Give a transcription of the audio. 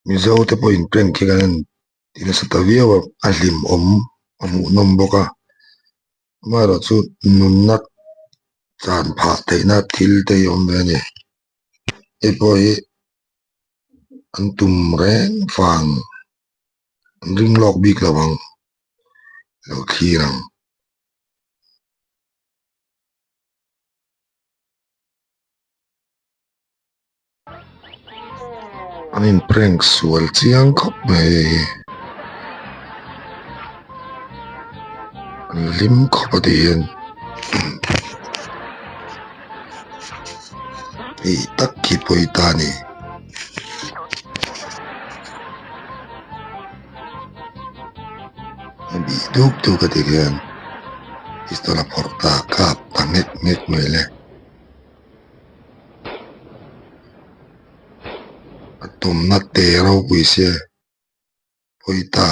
Mizo te pawhin prank hi kan en ti nasa ta viau a a hlimawm a hmuhnawm bawk a amaherawhchu nunna chan phah theihna thil te hi a awm ve a ni hei pawh hi an tum reng vang an ring lawk bik lo ang lo thlir ang. An in prank sual chiang khawp mai hei hi an hlim khawp a ti hian hei tak hi pawi ta a ni. A bih duk duk a ti hian pistol a phawrh ta kap ta nghek nghek mai le. A tumna te ropui sia pawi ta.